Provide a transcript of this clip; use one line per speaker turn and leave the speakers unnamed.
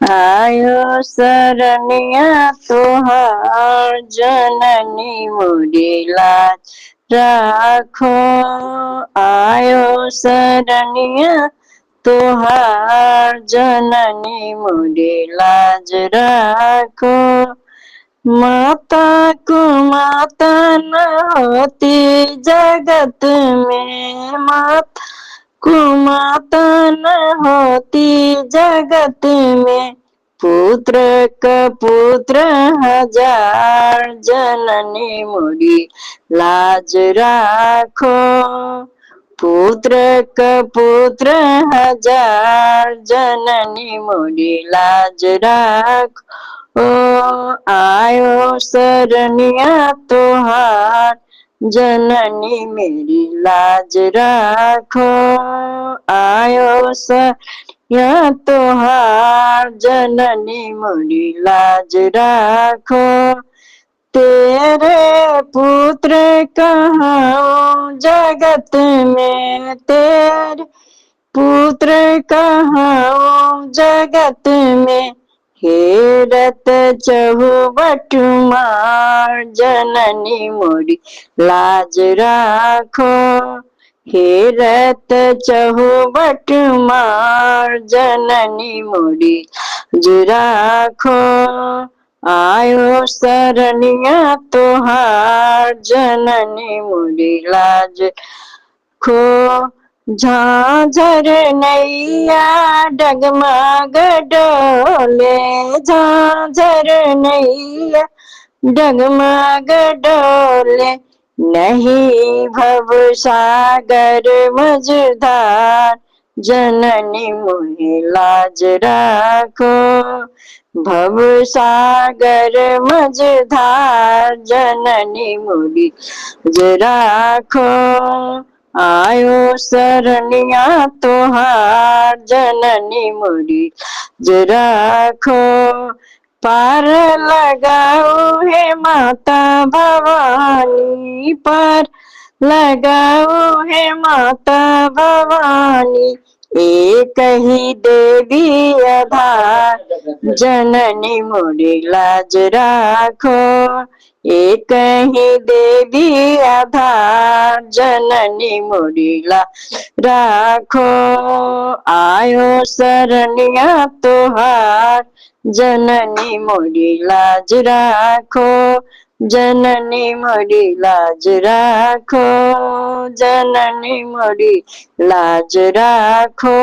आयो शरणिया तोहार जननी मोरी लाज राखो। आयो शरणिया तोहार जननी मोरी लाज राखो। माता को माता न होती जगत में, माता को माता न होती जगत में, पुत्र का पुत्र हजार जननी मोरी लाज राखो। पुत्र का पुत्र हजार जननी मोरी लाज राखो। ओ आयो शरणिया तोहार जननी मेरी लाज राखो। आयो शरणिया तोहार जननी मोरी लाज राखो। तेरे पुत्र कहाँ जगत में, तेरे पुत्र कहाँ जगत में, हेरत चहु बटुमार जननी मोरी लाज राखो। हेरत चहु बटुमार जननी मोरी लाज राखो। आयो शरणिया तोहार जननी मोरी लाज खो। झांझर नैया डगमग डोले, झांझर नैया डगमग डोले, नहीं भव सागर मझधार जननी मोहे लाज राखो। भव सागर मझधार जननी मोरी लाज राखो। आयो शरणिया तोहार जननी मोरी लाज राखो। पार लगाओ हे माता भवानी, पार लगाओ हे माता भवानी, एक ही देवी आधार जननी मोरी लाज राखो। एक ही देवी आधार जननी मोरी लाज राखो। आयो शरणिया तोहार जननी मोरी लाज राखो। जननी मोरी लाज राखो। जननी मोरी लाज राखो।